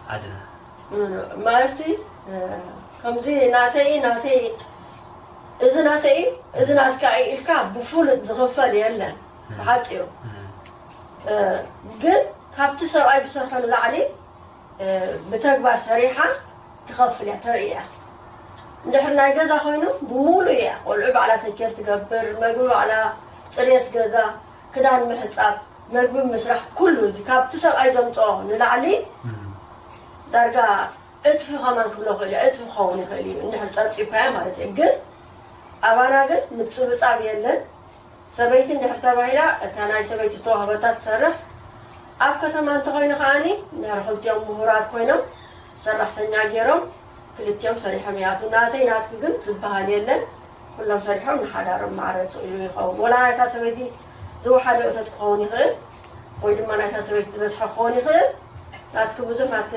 ዓድና? ማለትሲ ከምዚ ናተይ ናተይ፣ እዚ ናተይ፣ እዚ ናትካ እዩ ኢልካ ብፍሉጥ ዝኽፈል የለን። ብሓፂሩ ግን ካብቲ ሰብኣይ ዝሰርሖ ንላዕሊ ብተግባር ሰሪሓ ትኸፍል እያ፣ ተርኢ እያ። እንድሕር ናይ ገዛ ኮይኑ ብሙሉ እያ። ቆልዑ ባዕላ ተኬር ትገብር፣ መግቢ ባዕላ፣ ፅሬት ገዛ፣ ክዳን ምሕፃብ፣ መግቢ ምስራሕ፣ ኩሉ እዚ ካብቲ ሰብኣይ ዘምፅኦ ንላዕሊ ዳርጋ እጥፊ ከማን ክብሎ ክእል እያ። እጥፊ ክኸውን ይኽእል እዩ እንድሕር ፀብፂብካያ ማለት እዩ። ግን ኣባና ግን ምፅብፃብ የለን። ሰበይቲ እንድሕር ተባሂላ እታ ናይ ሰበይቲ ዝተዋህበታ ትሰርሕ። ኣብ ከተማ እንተኮይኑ ከዓኒ እንድሕር ክልቲኦም ምሁራት ኮይኖም ሰራሕተኛ ገይሮም ክልቲኦም ሰሪሖም ይኣትዉ። ናተይ ናትኪ ግን ዝበሃል የለን። ኩሎም ሰሪሖም ንሓዳሮም ማዕረ ስኢሉ ይኸውን። ወላ ናይታ ሰበይቲ ዝወሓደ እቶት ክኸውን ይኽእል ወይ ድማ ናይታ ሰበይቲ ዝበዝሐ ክኸውን ይኽእል። ናትኪ ብዙሕ ናቲ